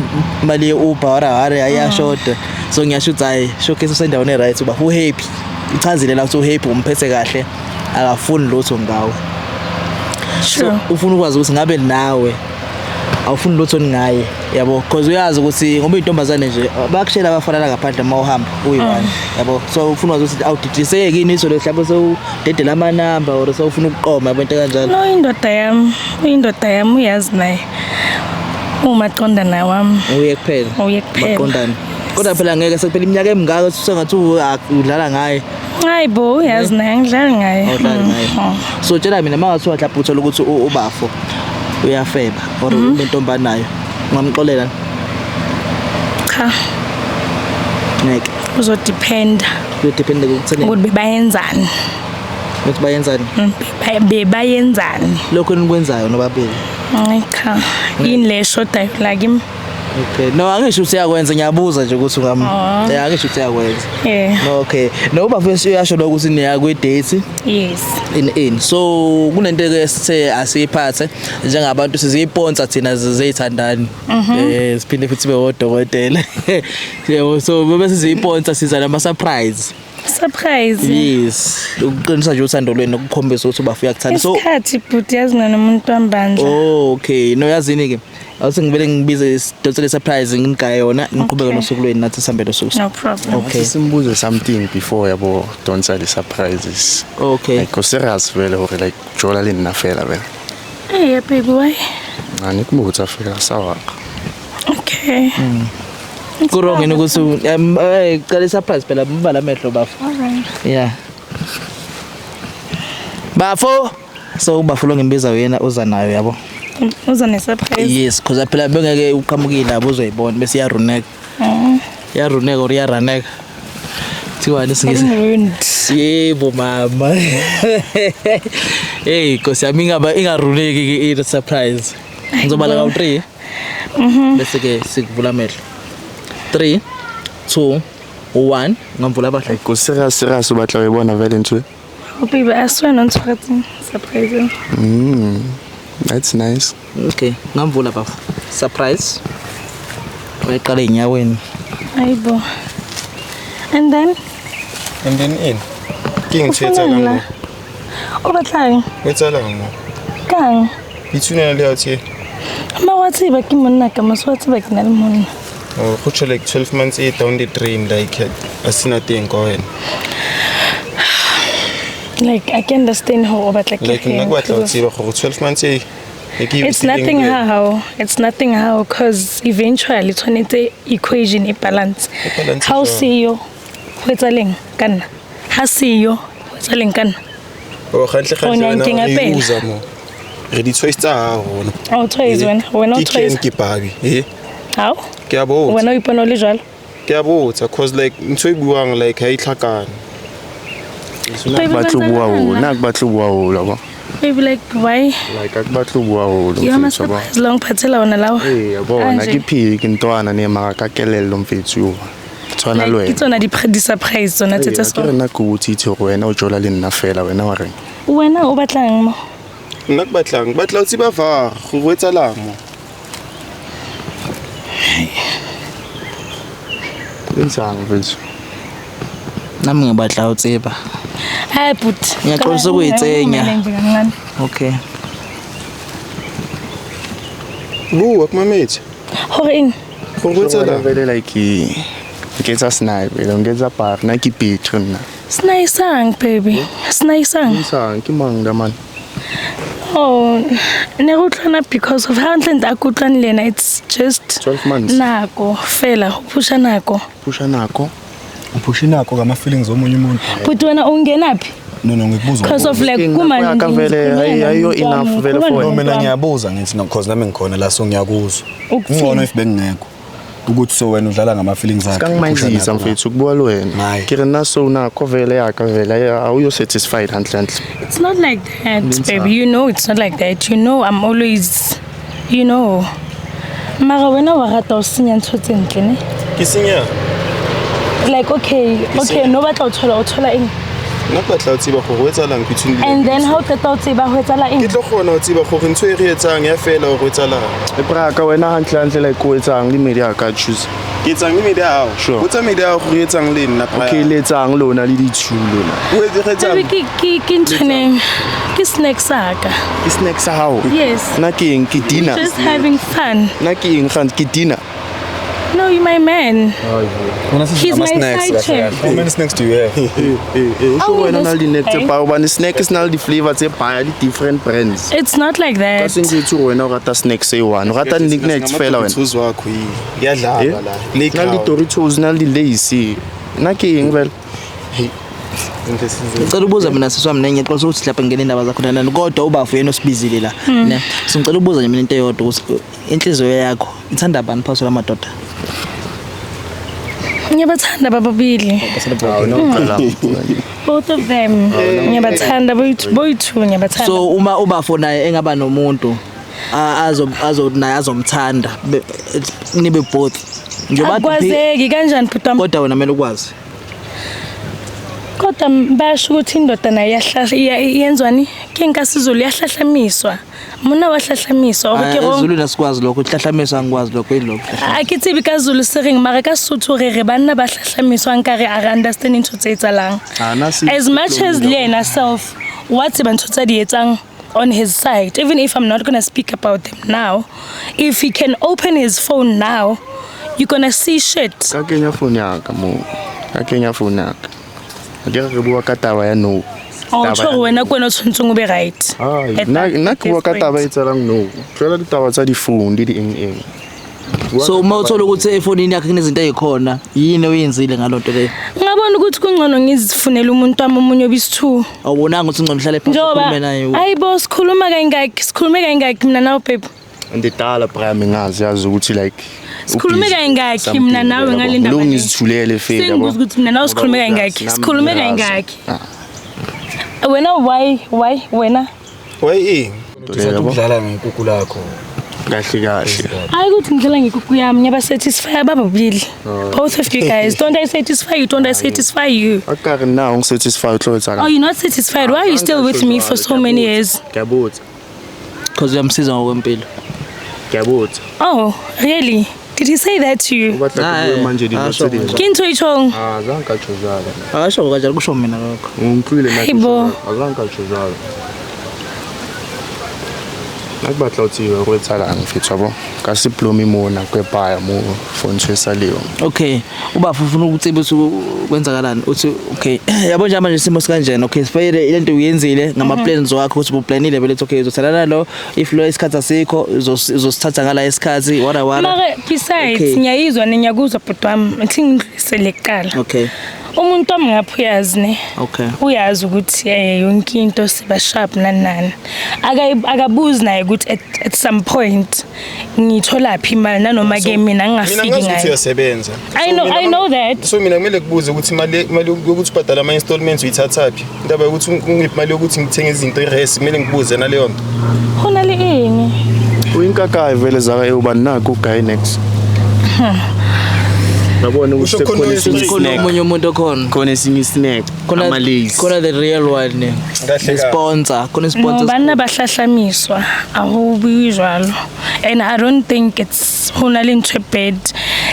imali ye-Uber wara hare ayashoda. So ngiyasho ukuthi hayi showcase usendaweni e-right ubafo uhappy. Ichazile la ukuthi uhappy umphethe kahle akafuni lutho ngawe. Sure. So ufuna ukwazi ukuthi ngabe nawe awufuni lutho ngaye yabo because uyazi ukuthi ngoba intombazane nje bakushela abafana la ngaphandle uma uhamba uyi-one yabo so ufuna ukwazi ukuthi awudidiseki yini iso mhlawumbe sewudedela amanamba or sewufuna ukuqoma yabo into kanjalo. No indoda yami, uyindoda yami uyazi naye. Umaqondana wami. Uye kuphela. Uye kuphela. Maqondana. Kodwa phela ngeke sekuphela iminyaka emingaka sengathi udlala ngaye. Hayi bo uyazi naye angidlali ngaye. Awudlali ngaye. So tshela mina mangathiwa mhlawumbe uthola ukuthi ubafo uyafeba or unentombi nayo ungamxolela? Cha. Ngeke. Uzodependa. Kuyodependa ukuthini? Ukuthi bebayenzani. Ukuthi bayenzani? Bebayenzani. Lokho enikwenzayo nobabili. Hayi cha. Yini le eshodayo la kimi? Okay. No, angisho ukuthi uyakwenza, ngiyabuza nje ukuthi ungam. Oh. Yeah, angisho ukuthi uyakwenza. Yeah. No, okay. No, bafo uyasho lokho ukuthi niya kwi date Yes. in. So kunento ke sithe asiyiphathe njengabantu siziyiponsa thina zezithandani. Siphinde futhi sibe odokotela. Yebo, so bese siziyiponsa siza nama surprise. Surprise. Yes. Ukuqinisa nje uthando lwenu nokukhombisa ukuthi ubafo uyakuthanda. So Isikhathi bhuti yazi nomuntu wambandla. Oh, okay. No, yazini ke. Awuthi ngivele ngibize isidonsele surprise nginigaye yona niqhubeke Okay. nosuku lwenu nathi sihambe nosuku. No problem. Okay. Simbuze something before yabo don't say the surprises. Okay. Like o serious vele hore like jola le nna fela vele. Hey baby, why? Ngani kubotsa fela sawa. Okay. Kurong yini ukuthi cela surprise phela mbala amehlo bafo. All right. Yeah. Bafo. So ubafo lo ngimbiza wena uza nayo yabo. Uza ne surprise. Yes, because phela bengeke uqhamukile labo uzoyibona bese iyaruneka. Iyaruneka or iyaraneka. Thiwa lesingisi. Ruined. Yebo mama. Hey, Nkosi yami ingaba ingaruneki ke i surprise. Ngizobala ka 3. Bese ke sikuvula amehlo. 3 2 1 ngamvula abahla. Like o serious serious o batla ho e bona vele ntho e? Oh baby, I swear not to surprise. That's nice. Okay, ngamvula bafo. Surprise. Uyayiqala enyaweni. Ayibo. And then And then in. Ke eng ntho e etsahalang mo? O batlang? O etsahalang mo? Kang? Itshunela le ya tje. Ma wa tseba ke monna ka mos wa tseba ke na le monna. Oh, go tjho like 12 months e down the drain like a sena teng ka wena. Like I can understand how o batla ke. Like nna ke batla ho tseba gore 12 months e e ke e It's nothing how. It's nothing how because eventually tshwanetse equation e balance. E balance How jwang? seyo ho etsa leng ka nna? Ha seyo ho etsa leng ka nna? Oh, gantle O gantle ne a wena nkenya re pele. user mo. Re di choice tsa hao rona. O choice wena, wena o Ke Ken choice. ke Barbie. Eh? How? Ke a botsa. Wena o ipona o le jwalo? Ke a botsa cause like ntho e buang like ha e tlhakane. Baby, Batlo ba bua ntse haholo, le nna ke batlo bua haholo wa. Baby like why? Like a ke batlo bua haholo You ama mfethu, wa. surprise long phathela wona lawa. Ee, bona Kanje. ke phiri ke ntwana ne mara ka kelello mfethu yo. Ke tshwana le Like, ke wena. tsona di surprise tsona tse tse Ee, ke so. re nna ke botsitse hore wena o jola le nna fela wena wa reng? Wena o batlang mo? Nna ke batlang, ke batla ho tseba VAR gore ho etsahalang mo. Etsang mfethu? Nami ngibatla utseba. Hayi but. Ngiyaxolisa ukuyitsenya. Kancane. Okay. Bua ke mametse. Hore eng? Gore ho etsahalang? Vele like ke etsa snipe, le nketsa bar, nna ke Petro nna. Snaisang baby. Snaisang. Sang ke mang da man? Oh, ne re utlwana because of ha ntle nta kutlwane le yena it's just 12 months. Nako fela ho pusha nako. Pusha nako. Uphusha inakho ngama feelings omunye umuntu. But wena ungenaphi? No no ngikubuza. Because of like Inkinga kuma yakho vele, ayiyo enough vele for No mina ngiyabuza ngithi no because nami ngikhona la so ngiyakuzwa. Ukuthini? Ngcono if bengingekho. Ukuthi so wena udlala ngama feelings akhe. Kangmayizisa mfethu kubuka le wena. Hayi. Ke re nna so nako vele yaka vele awuyo satisfied hantle hantle. It's not like that, baby. You know it's not like that. You know I'm always, you know. Mara wena wa rata ho senya ntho tse ntle ne? Ke senya. Like okay, okay, no batla ho thola o thola eng? Nna ke batla ho tseba gore ho etsahalang between And then ha o qeta ho tseba ho etsahala eng? Ke tlo kgona ho tseba gore ntho e re etsang ya fela hore ho etsahalang. E braka wena hantle hantle like o etsang le media ka choose. Ke etsang le media hao. Sure. Botsa media hao gore e etsang le nna. Okay, le etsang lona le di-two lona. O etse re etsang. Baby ke ntho neng? Ke snack sa ka. Ke snack sa hao? Yes. Nna ke eng? Ke dinner. Just having fun. Nna ke eng gantsi? Ke dinner. No, you're my man. He's my side chick. How many snacks do you have? O wena na le di-snack tse Okay. paya hobane snack se na le di-flavor tse paya di different brands. It's not like Ka that. se ntse gore wena o rata snacks e one. O rata knickknacks fela wena. Doritos wakho yini? Kuyadlalwa la. Na le di-Doritos, na le di-Lays. Nna ke eng vele? Ngicela ukubuza mina sisi wami ngiyexolisa ukuthi mhlawumbe ngene indaba zakho nani kodwa ubafo yena osibizile la ne so ngicela ukubuza nje mina into eyodwa ukuthi inhliziyo yakho ithanda bani phakathi kwamadoda? Ngiyabathanda bababili. Both of them. Ngiyabathanda boyithu, ngiyabathanda. So uma ubafo naye engaba nomuntu Azo azo naye azomthanda, nibe both njengoba Akwazeki kanjani, bhuti wami? Kodwa wena kumele ukwazi. Kodwa basho ukuthi indoda nayo iyahlahla, iyenzwani ke nkasizulu, iyahlahlamiswa, monna wa hlahlamiswa or ke wrong? Ezulwini asikwazi lokho, kuhlahlamisa angikwazi lokho, yilokho. A ke tsebe ka Zulu se reng, mara ka Sotho re re banna ba hlahlamiswa, nkare a re understand ntho tse etsalang. Ah, nna As much as le yena self wa tseba ntho tsa di etsang on his side, even if I'm not gonna speak about them now, if he can open his phone now, you're gonna see shit. Ka kenya phone ya ka mo, ka kenya phone ya ka, a ke re bua ka taba ya no. O Taba tjho ya gore wena ke wena o tshwanetseng o be right Ai, at nna ke this bua ka point. taba e tsalang no, tlohela ditaba tsa di-phone le di eng eng. Bua So ka uma taba uthola ukuthi efonini yakhe kunezinto ey'khona, yini oyenzile ngaloo nto leyo? Ngabona ukuthi kungcono ngizifunele umuntu wami omunye obisi-two. Awubonanga ukuthi ngcono uhlale phansi Njengoba ukhulume naye? Ayibo, sikhuluma kayingaki, sikhulume kayingaki mina nawe, babe? Ndidala Prime, ngazi yazi ukuthi like Sikhulume ubusy kayingaki something, mina nawe yabo. ngale ndaba Lokhu le? ngizithulele fela, yabo. Sengibuza ukuthi mina nawe sikhulume Ngoba kayingaki, nami sikhulume ngiyazi. kayingaki wena? Why wena? Why eng? Uthatha ukudlala ngenkukhu lakho. Kahle kahle. Hayi, ukuthi ngidlala ngekuku yami, ngiyabasatisfy bababili, both of you guys. Don't I satisfy you? Don't I satisfy you? Akare nna o ngisatisfy, o tlo etsa Oh, you're not satisfied? Why are you still with me for so many years? Ke a botsa. Because uyamsiza ngokwempilo. Ke a botsa. Oh, really? Did he say that to you? O batla ke bue manje dilo tse ding? Ke ntho e tjhong? Ah, azange ka tjho jwalo. Akasho kanjalo, kusho mina lokho. O nkutlwile nna ke Hayibo. tjho jwalo. Azange ka tjho jwalo. Nna ke batla ho tseba hore ho etsahalang mfethu, wa bo ka se plomi mona kwepaya mo for ntho e sa leyo. Okay, ubaba ufuna ukuthi ukuthi kwenzakalani, uthi okay, yabo nje manje isimo sikanjena, okay, sifayele lento uyenzile ngama plans wakho, ukuthi ubuplanile vele ukuthi okay, uzothandana lo, if lo isikhathi asikho, uzosithatha ngala isikhathi wara wara. Mara besides, ngiyayizwa nengiyakuzwa, bhuti wami, ngithi ngidlulisele kuqala. Umuntu wami ngapha uyazi ne. Uyazi ukuthi yonke into siba sharp nani nani. Akabuzi naye ukuthi at some point ngitholaphi imali, nanoma ke mina Mina ngingafiki ngazi ukuthi ngayo. uyasebenza. I So know, mina I know that. So mina kumele kubuze ukuthi imali yokuthi ubhadala ama-installments uyithathaphi, indaba yokuthi ungiphi imali yokuthi ngithenge izinto i-res, kumele ngikubuze naleyo nto? Ho na le eng? Uyinkakayi vele zaka eo bani nakho uguy next. Yabona ukuthi Usho khona sekukhona esinye khona i-snack. Omunye umuntu okhona. Khona esinye i-snack. Khona Ama-Lays. Khona the real one ne. Kahle The kahle. sponsor, khona No, sponsor. banna ba hlahlamiswa, a ho bue jwalo, and I don't think it's ho na le ntho e bad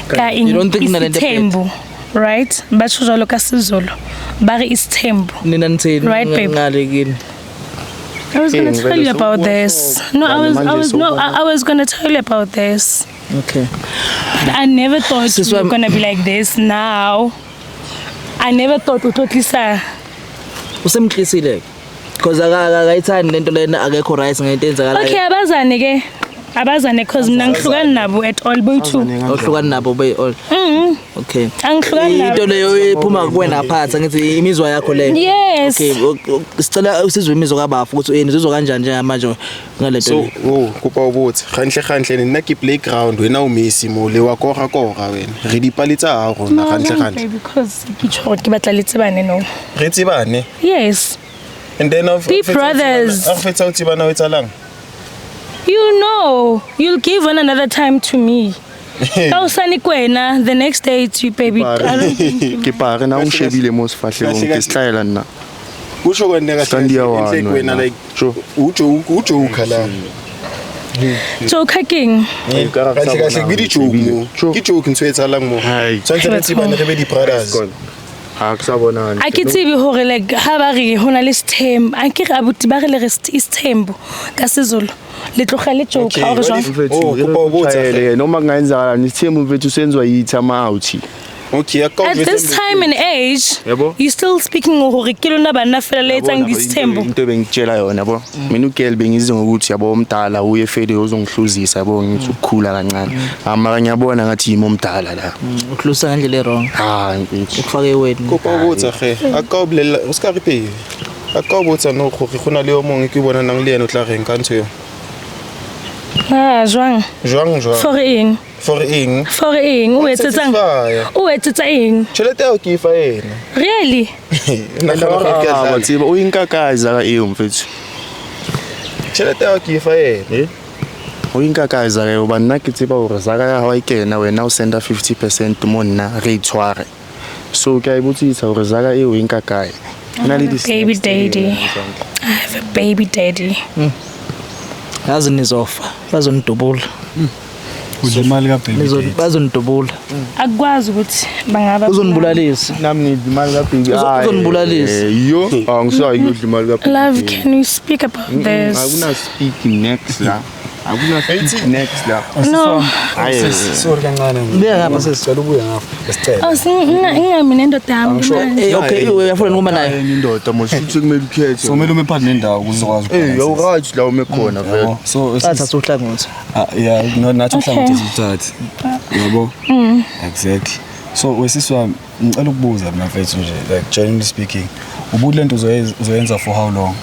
ka eng. You don't think ho na le ntho e bad? Isithembu, right? Batho jwalo ka Sezulu ba re isithembu. Nina nithini? Right, babe? Ngale kini. I was gonna Eng, tell vele you about this. No, I was, I was, no, I was gonna tell you about this. Okay. But I never thought Sis we were wami- gonna be like this now. I never thought utotlisa. Usemhlisile because akayithandi lento lena, akekho right ngento eyenzakalayo. Okay, abazane ke. Abazane, cause mina ngihlukani nabo at all boy two. Ohlukani nabo be all? Okay. Angihlukani nabo. Into leyo iphuma kuwena phatha, ngithi imizwa yakho leyo. Yes. Okay, sicela usizwe imizwa kabafu ukuthi yena uzizwa kanjani njengamanje ngalento So le. o kopa o botse gantle gantle, nna ke playground, wena o Messi mo le wa kora kora, wena re dipale tsa hao rona. No, Gantle jwang, gantle. babe, because ke tjho hore ke batla le tsebane, no. Re tsebane. Yes. And then Be brothers. Ha re fetsa ho tsebana, o etsalang? You know, you'll give one another time to me. Ka hosane ke wena, the next day it's you, baby. I don't think Ke pare na o nshebile mo sefahlehong, ke setlaela nna. Kusho kwena kahle Stand kahle, one enhle kwena wena. like ujoker la. Joker king. Kahle kahle ke di-joke mo, ke joke ntho e etsahalang mo, tshwanetse re tsebane, re be di-brothers. Ha ke sa bonane. A ke tsebe hore like ha ba re ho na le sethembu, a ke re abuti ba re le re isithembu ka Sezulu, le tloga le joke Okay, ha o re what jwang? Oh, kopa o botsa. Mfethu, noma kungayenzakalani, isithembu mfethu senziwa yithi ama-outie. Okay, At this time and age, Yabo. you still speaking hore ke lona banna fela le etsang disithembu. Into ebengikutshela yona, yabo, mina ugirl bengizi ngokuthi, yabo, omdala uye fele uzongihluzisa, yabo, ngithi ukukhula kancane. Ah, mara ngiyabona ngathi yimi omdala la. Ukhlusa ngendlela e-wrong. Ha, mfethu. Ukufaka eweni. Kopa o botsa ge, a ka o bolelela o se ka re pele, a ka o botsa no gore go na le yo mongwe ke bonanang le ena, o tla reng ka ntho eo? Ah, jwang? Jwang jwang? For eng? For eng? For eng? O etsetsang? Satisfy. O etsetsa eng? Tjhelete eo ke e fa ena. Really? Nagana gore ke a Ah, wa dlala. tseba o inkakae zaka eo mfethu. Tjhelete eo ke e fa ena. O inka kae zaka eo? Hobane nna ke tseba hore zaka ya hao ha e kena wena o senda 50% mo nna re e tshware. So ke a e botsisa hore zaka eo e nka kae. I Na le have a baby di-snacks tse daddy. I have a baby daddy. Yazi nizofa, bazonidubula. Udla imali ka-baby daddy. Bazonidubula. Akukwazi ukuthi bangaba Uzonibulalisa. Nami ngidla imali ka-baby. Uzonibulalisa. Yo, angisayi kudla imali ka-baby. Love, can we speak about this? Akuna speak next la. Akuna speak next la. No. Hayi. Sorry kancane. Buya ngapha sisi. Sicela ubuye ngapha. Besicela. Oh, ingami nendoda yami manje. Okay, uyafuna noma naye. Enye indoda mos futhi kumele ukhethe. So kumele ume phakathi nendawo ukuze uzokwazi Eh, ukubhalansisa. awuright la ume khona vele. Yabo. So Thatha uhlangothi. Ah, yeah, no nathi uhlangothi sizithathe. Yabo? Exactly. So wesisi wami ngicela ukubuza mina mfethu nje like genuinely speaking, ubuthi lento uzoyenza for how long?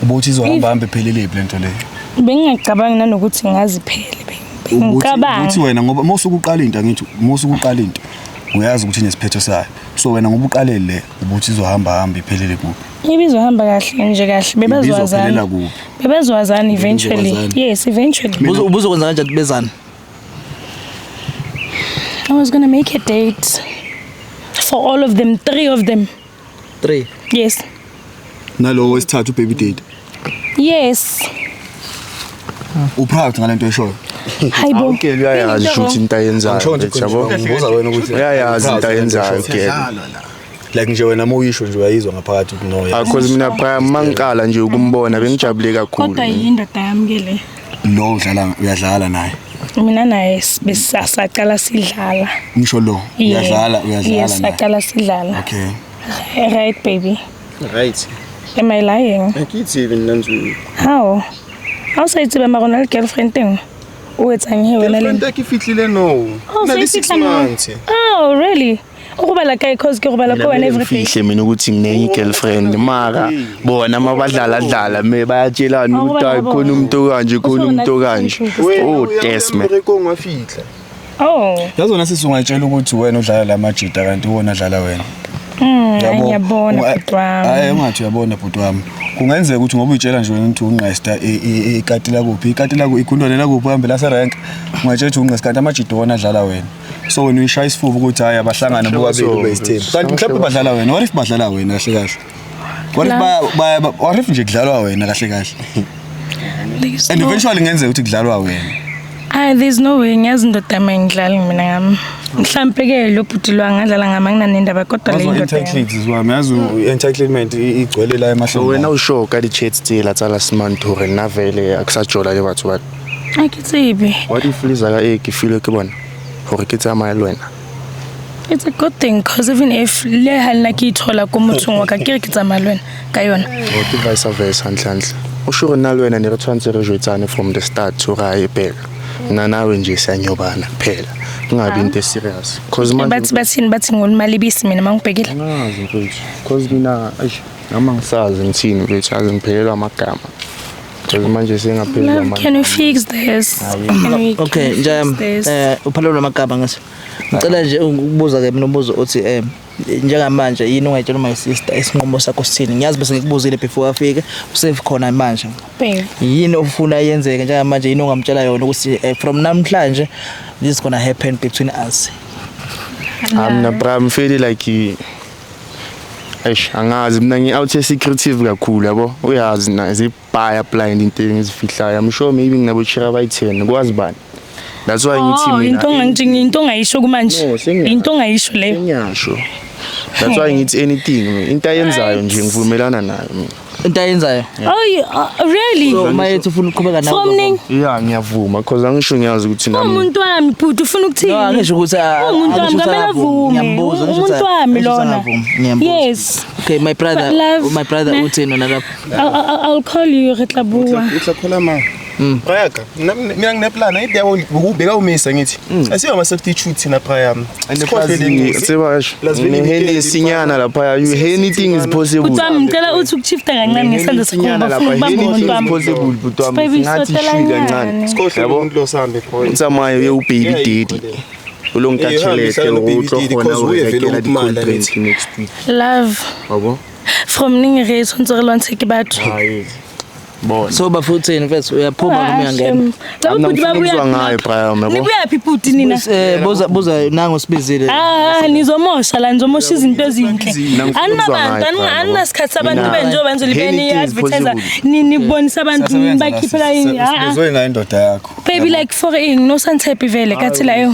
Ubuthi izohamba hambe iphelele phi lento le? Bengingacabangi nanokuthi ngaziphele. Ubuthi Bengicabanga. wena ngoba mawusuke uqala into angithi mawusuke uqala into uyazi ukuthi inesiphetho sayo. So wena ngoba uqale le ubuthi izohamba hambe iphelele kuphi? Ibizohamba kahle nje kahle bebazwazana. Ibizophelela kuphi? Bebazwazana eventually. Bebezwazana. Yes, eventually. Ubuzokwenza kanjani bezana? I was going to make a date for all of them, 3 of them. 3. Yes. Nalowo wesithathu baby daddy. Yes. Uproud ngalento eshoyo. Hayibo. Awukeli uyayazi ukuthi into ayenzayo. Yabo. Ngibuza wena ukuthi Uyayazi into ayenzayo ke. Like nje wena mawuyisho nje uyayizwa ngaphakathi ukuthi no Ah, cause mina phaya mangiqala nje ukumbona bengijabule kakhulu. Kodwa yindoda yami ke le. Lo udlala uyadlala naye. Mina naye besasaqala sidlala. Ngisho lo uyadlala uyadlala Yes, naye. saqala sidlala. Okay. Right baby. Right. Am I lying? Akithi even nanzu. How? Ha o sa itsebe mara o na le girlfriend teng? O etsang he wena le nna? Girlfriend ke fihlile no. Oh, Na le so e 6 fihla neng? months. Oh, really? O robala kae? Cause ke robala ko wena every day. Fihle mina ukuthi nginenye girlfriend mara bona mabadlala dlala me bayatshelana Oh, ukuthi hayi bona khona umuntu kanje khona umuntu kanje. Oh, desme. Oh. Yazi wena sisi ungayitshela ukuthi wena udlala la majida kanti wona adlala wena. Ngiyabona bhuti wami. Hayi ungathi uyabona bhuti wami. Kungenzeka ukuthi ngoba uyitshela nje wena ukuthi unqesta ikati lakuphi, ikati lakuphi, igundwane lakuphi uhambe la serank. Ungayitshela ukuthi unqesta kanti amajida wona adlala wena. So wena uyishaya isifuba ukuthi hayi abahlangana bobabili beyisithembu. Kanti mhlawumbe badlala wena. What if badlala wena kahle kahle? What if what if nje kudlalwa wena kahle kahle? And eventually kungenzeka ukuthi kudlalwa wena. Ah, there's no way ngiyazi indoda yami angidlali mina ngami. Mhlampe ke lo bhuti lo angadlala ngami anginanendaba kodwa le indoda yami. Entitlement wami yazi entitlement igcwele la emahlombe. Wena o sure ka di-chats tsela tsa last month hore nna vele a ke sa jola le batho ba. Ha ke tsebe. What if le zaka e ke filwe ke bona hore ke tsamaye le wena? It's a good thing cause even if le ha nna ke ithola ko mothong wa ka ke re ke tsamaya le wena ka yona. Or ke vice versa hantle hantle. O sure nna le wena ne re tshwanetse re jwetsane from the start hore ha e phela. Nna nawe nje siyanyobana kuphela. Kungabi into serious. Cause manje Bathi bathini bathi ngonmalibisi mina mangibhekile. Angazi mfethu. Cause mina eish noma ngisazi ngithini mfethu azi ngiphelelwa amagama. Cause manje sengaphezulu Love, can we fix this? Can we Okay, nje this? uphalelwa amagama ngathi. Ngicela nje ukubuza ke mina umbuzo othi njengamanje yini ongayitshela my sister isinqumo sakho sithini? Ngiyazi bese ngikubuzile before afike, usave khona manje. Babe. Yini ofuna yenzeke njengamanje yini ongamtshela yona ukuthi from namhlanje this is going to happen between us? I'm na bra I'm feeling like eish angazi mina ngi out secretive kakhulu yabo uyazi na izibhaya blind into engizifihlayo. I'm sure maybe nginabo chira by 10 kwazi bani. That's why ngithi mina into ongayisho kumanje into ongayisho leyo ngiyasho. That's why ngithi anything into ayenzayo nje ngivumelana nayo mina. Into ayenzayo? Oh, really? So mayethi ufuna ukuqhubeka nawe? From nini? Yeah, ngiyavuma because angisho ngiyazi ukuthi nami umuntu wami bhuti ufuna ukuthini? No, angisho ukuthi umuntu wami kumele avume. Umuntu wami lona. Yes. Okay, my brother, my brother uthini wena lapho? I'll call you re tla bua. Utla ma. Prayaka, mina ngineplan idea ubeka umisa ngithi. Asiyo ama substitute thina Praya. Tseba neheni lapha you anything is possible. Bhuti wami ngicela uthi ukushifta kancane ngesandla sakho ngoba ufuna ukubamba umuntu wami. Possible bhuti wami ngathi shwi kancane. Sikhohle umuntu lo sambe boy. Utsamaye uye ubaby daddy. Ulonka tjhelete o tlo kgona ho rekela di-cold drink next week. Love. Yabo? From ning re tshwantse re lwantshe ke batho. Hayi. Bona. So bafuthini mfethu uyaphuma noma uyangena? Labo Mina bhuti ngifuna babuya ukuzwa ngayo Brian yabo. Nibuyaphi bhuti nina? Buza nango sibizile. Ah, nizomosha la nizomosha izinto ezinhle. Mina ngifuna ukuzwa Aninabantu, ngayo, Brian, yabo. aninasikhathi sabantu Mina- benjengoba banizolibeni Anything is advertiser possible. nibonisa abantu nibakhiphela yini. Ah, ah. Uzoyina indoda yakho. Baby like for ing no santhephi vele kathi la yo.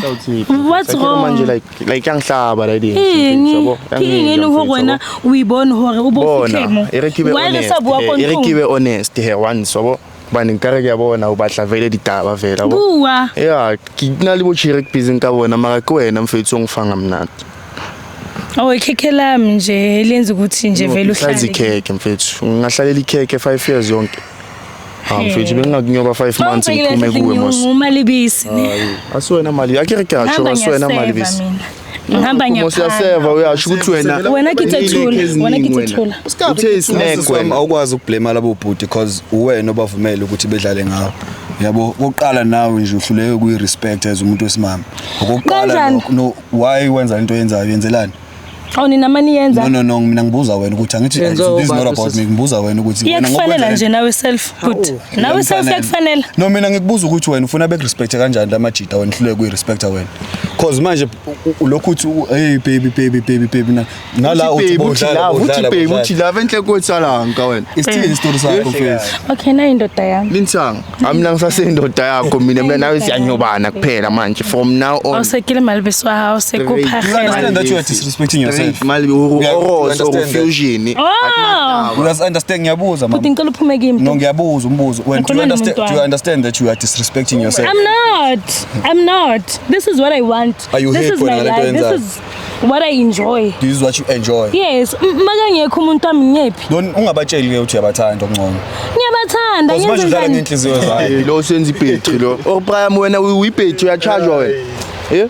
What's wrong? Manje like yangihlaba la le. Eng? Ke eng e leng hore wena o ibone hore o bo fihle mo? Bona, e re ke be Why re sa honest. bua ko E re ntlong? ke be honest here once yabo. Bane nkare ke a bona o batla vele ditaba vele yabo. Bua. Yeah, ke na le bo Cherry busy ka bona mara ke wena mfethu ongifanga mnandi. Oh, ikhekhe lami nje lenza ukuthi nje vele Besides uhlale. ikhekhe mfethu. Ngingahlalela ikhekhe 5 years yonke. Ah mfethu bengingakunyoba 5 months ngiphume kuwe mos. Ngumalibisi ne. Asiwena mali, akere ke asho Ngihamba asiwena mali ngiyaseva bese. mina. Ngihamba Mos ngiyaphana. uyaseva uyasho ukuthi wena Wena ke thula, wena ke thula. Uthe isnack wena. Awukwazi ukublame labo bhuti because uwena obavumela ukuthi bedlale ngawo. Yabo, okokuqala nawe nje uhluleke kuyi-respect as umuntu wesimame. Okokuqala Kanjani? lokho, no why wenza into oyenzayo yenzelani? Awu nina mani yenza. No, mina ngibuza wena ukuthi angithi Yenziwa this is not ubani, about sis? me, ngibuza wena ukuthi wena Iyakufanela ngokwenza nje nawe self but nawe self iyakufanela. No mina ngikubuza ukuthi wena ufuna bekurespecte kanjani lamajita wena uhluleke kuyi-respecta wena. Cause manje ulokhu uthi hey baby baby baby baby na nala uthi Uthi bowudlala love, uthi bowudlala, baby, bowudlala. uthi love enhle kwetsalanka wena. Isithini isitori sakho mfethu? Okay, nayo indoda yami. Linthanga, mina ngisaseyindoda yakho mina nawe siyanyobana kuphela manje from now on. Awusekile malibisi wa hao You sekuphahela. understand that you are disrespecting yourself. Mali You oroso understand that? fusion. Oh! You must understand ngiyabuza Bhuti mama. ngicela uphume kimi. No ngiyabuza umbuzo. When do you Ngikhuluma understand nomuntu do you wami. understand that you are disrespecting yourself? I'm not. I'm not. This is what I want. Are you This happy is my wena ngale nto life. This oyenzayo? is what I enjoy. This is what you enjoy. Yes, makangekho umuntu wami ngiyephi? Don't ungabatsheli ke ukuthi uyabathanda okungcono. Ngiyabathanda, Cause manje ngenze udlala njani? ngenhliziyo zakho. Lo senza ibhetri lo. Oh Brian wena uyibhetri uyachargewa wena. Eh?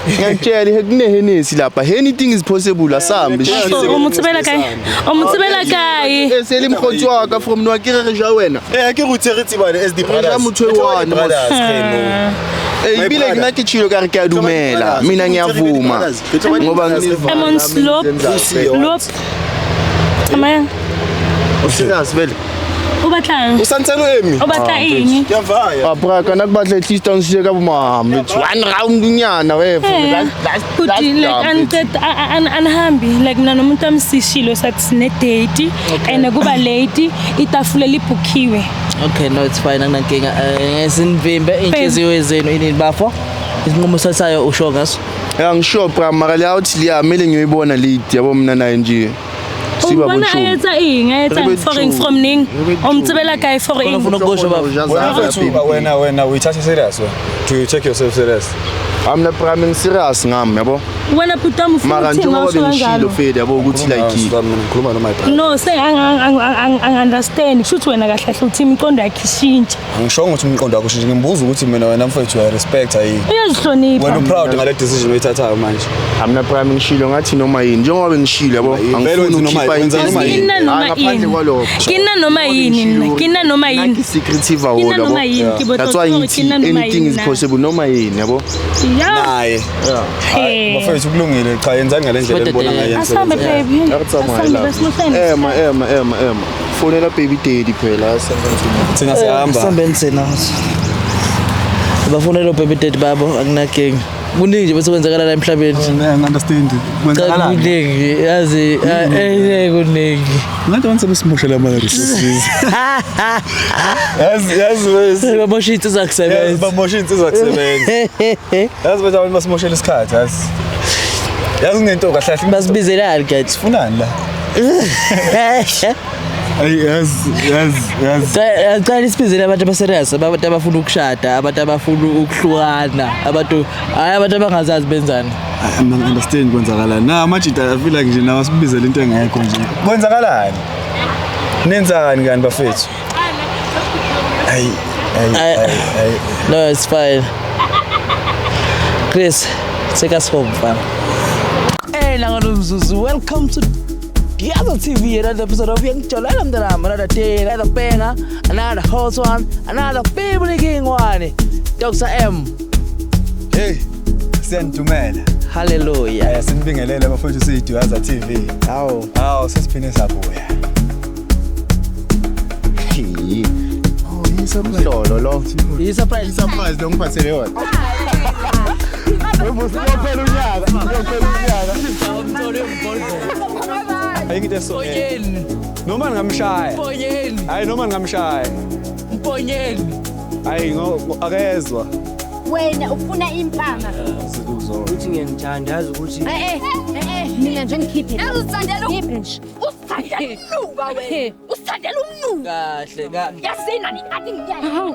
Ngiyakutshela kunehenesi lapha. Anything is possible asambe. So, o mo tsebela kae? O mo tsebela kae? Eh sele mkhotsi wa ka from no ke re ja wena. Eh ke go tsere tsibane as the Re ja brothers. motho e one, mos. Brothers, hello. Eh My ibile brother. ngina ke tshilo ka re ke a dumela. Mina ngiyavuma. Ngoba I'm on slope. Lope. Tsamaya. Serious vele. O batlang? O santsane o eme. O batla eng? Ke a vaya. Ah bra kana ke batla at least on se ka bo mama. One round nyana we. Bhuti like anihambi like mina nomuntu wami sishilo sathi sine-date and kuba late itafula libhukhiwe. Okay, no it's fine anginankinga. Sinivimbe inhliziyo zenu inini bafo? Isinqumo sasayo usho ngaso. Ya ngisho bra mara le out liya mele ngiyoyibona late yabo mina naye nje. Siba Umbona botsho. ayetsa eng? Ayetsa Re be for eng two. from neng? Re be O mo tsebela kae for Khona eng? ufuna ukusho bafo. Wena mfethu wena uyithatha serious wena. Do you take yourself serious? Amna bra mina serious ngami yabo. Wena bhuti wami ufuna Mara ukuthini njengoba mawusho bengishilo kanjalo? fede yabo ukuthi like Ngikhuluma no my brother. No, se angi-understand. Kusho ukuthi wena kahle kahle uthi imiqondo yakhe ishintshe. Angishongo ukuthi umqondo wakho ushintshe ngimbuza ukuthi mina wena mfethu uyarespect yini. Uyazihlonipha. Wena uproud ngale decision oyithathayo manje. Amna bra mina ngishilo ngathi noma yini njengoba bengishilo yabo Vele angifuni wenza noma ukukhipha yini, wenza noma yini. Ke nna noma Ngaphandle eng? kwalokho. Ke nna noma yini nna? Ke nna noma yini? Naki secretive Ke nna haholo noma yabo. yini? Ke botla That's why hore ke ngithi nna noma anything yini is na. possible noma yini yabo. Ya. Naye. Hey. Bafethu kulungile cha yenzani ngale ndlela enibona ngayo. Asambe baby. Akutsamaya Asambe la. besimohleni. Ema ema ema ema. Fonela baby daddy phela asambe. Thina siyahamba. Sambeni thina. Bafonela baby daddy babo akunakinga. Kuningi nje bese kwenzakala la emhlabeni. Ngi-understand. Cha Kwenzakalani? kuningi yazi kuningi. Ngathi abantu sebesimoshela ama resources. Yazi yazi wesi. Bamosha insizwa Yazi kusebenza. bamosha insizwa kusebenza. Yazi bethu abantu basimoshela isikhathi yazi. Yazi kunento kahle kahle. Basibizelani guys? Sifunani la? Ayi yazi yazi yazi. Cha isibizele abantu abaserious, abantu abafuna ukushada, abantu abafuna ukuhlukana, abantu hayi abantu abangazazi benzani. Mina ngi-understand kwenzakalani. Na amajita I feel like nje nawo sibizele into engekho nje. Kwenzakalani? Nenzani kani bafethu? Ayi ayi ayi ayi. No, it's fine. Chris, take us home, fam. Hey, Nangalumzuzu, welcome to Diazo TV, another episode of Young Cholela Mntanami, another day, another banger, another hot one, another family king one. Dr. M, Hey, siyanidumela. hallelujah. Eh sinibingelele bafethu siyiDuyaza TV. Hawu. Hawu sesiphinde sabuya. Hey. Mhlolo lo. I-surprise. I-surprise lo ngiphathele yona. Uyophela unyaka, uyophela unyaka. Ayikho into eso. Mponyeni. Noma ngingamshaya. Mponyeni. Hayi noma ngingamshaya. Mponyeni. Hayi akezwa. Wena ufuna impama. Uthi ngiyangithanda yazi ukuthi Mina nje ngikhiphe. Uzithandela Ngikhiphe nje. Usithandela umnuka wena. Usithandela umnuka. Kahle kahle. Yazini ani ngiyani.